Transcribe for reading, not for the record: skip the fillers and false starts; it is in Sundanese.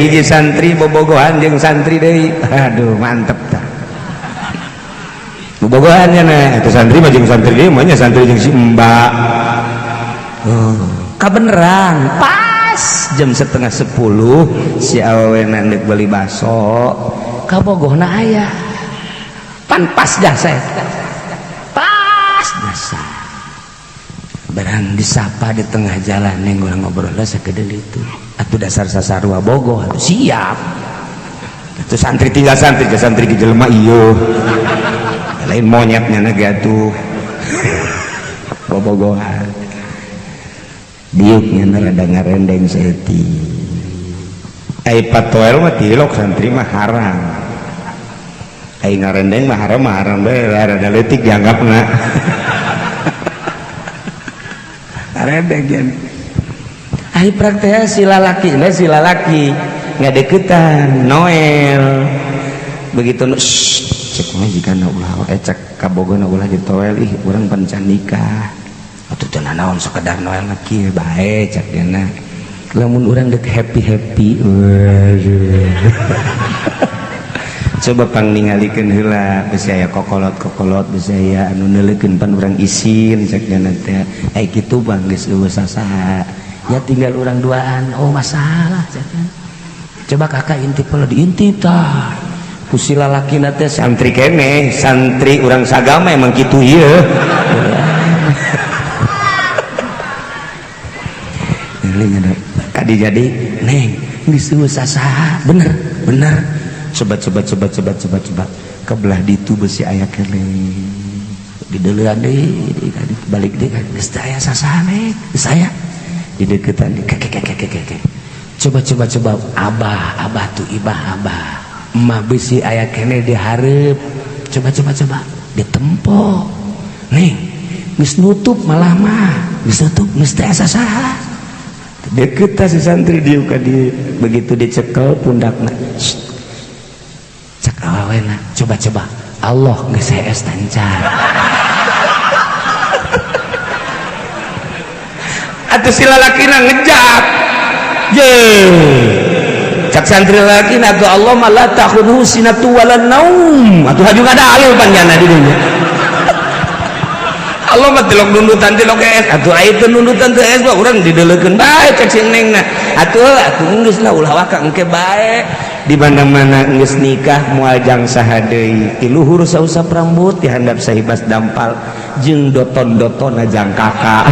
hiji santri bobogohan jeung santri deui. Aduh, mantep tah. Bobogohan nya nah, eta santri mah jeung santri deui mah nya santri jeung si Mbak. Oh, kabeneran pas jam 9:30 si awewena deuk beli baso, kabogohna aya. Pan pas jasa eta. Pas jasa. Barang disapa di tengah jalan neng urang ngobrol sakedeul itu. Atuh dasar sasarua bogoh atuh siap. Atuh santri tinggal santri, ke santri ke jelema ieu. Lain monyetnya na ge atuh. Bobogohan. Diuknya na rada ngarendeng saeutik. Ai patoel mah tilok santri mah haram. Ai ngarendeng mah haram mah haram bae rada leutik dianggapna. Ngarendeng yen. Ai prakteknya si lalaki, nah si lalaki ngadeukeutan Noel. Begitu nu cek mah jigana ulah cek kabogona ulah ditoel ih urang pan can nikah. Atuh teu nanaon sekedar Noel mah kieu bae cek dina. Lamun urang deuk happy-happy waduh. Coba pang ningalikeun heula bisi aya kokolot-kokolot bisi aya anu neuleukeun pan urang isin cek dina teh. Ai kitu bang geus eueuh sasaha. Ya tinggal urang duaan, oh masalah cek. Coba kakak intip heula diintip tah. Ku si lalakina teh santri keneh, santri urang sagama emang kitu ieu. Kadi jadi neng geus eueuh sasaha, bener bener. Coba coba coba coba coba coba kebelah ditu besi aya keneh. Dideulean deui, balik deui geus teu aya sasaha neng, geus aya. Dideukeutan deui keke keke keke. Coba coba coba abah abah tuh ibah abah. Emak besi aya keneh dihareup. Coba coba coba ditempo. Neng geus nutup malah mah, geus nutup geus teu aya sasaha. Deket si santri dieu ka dieu, begitu dicekel pundakna. Cek awewena, coba coba Allah geus hees tancar. Atuh si lalakina ngejak. Ye. Cak santri lalakina atuh Allah mah la ta'khudhu sinatu wala naum. Atuh haju ngadalil panjana di dunya. Allah mah tilok nundutan tilok es atuh aya teu nundutan teu es mah urang dideulekeun bae cek si nengna. Atuh atuh geus lah ulah waka engke bae. Di mana-mana geus nikah moal jang saha deui. Ti luhur sausap rambut ti handap sahibas dampal jeung doton-dotonna jang kakak.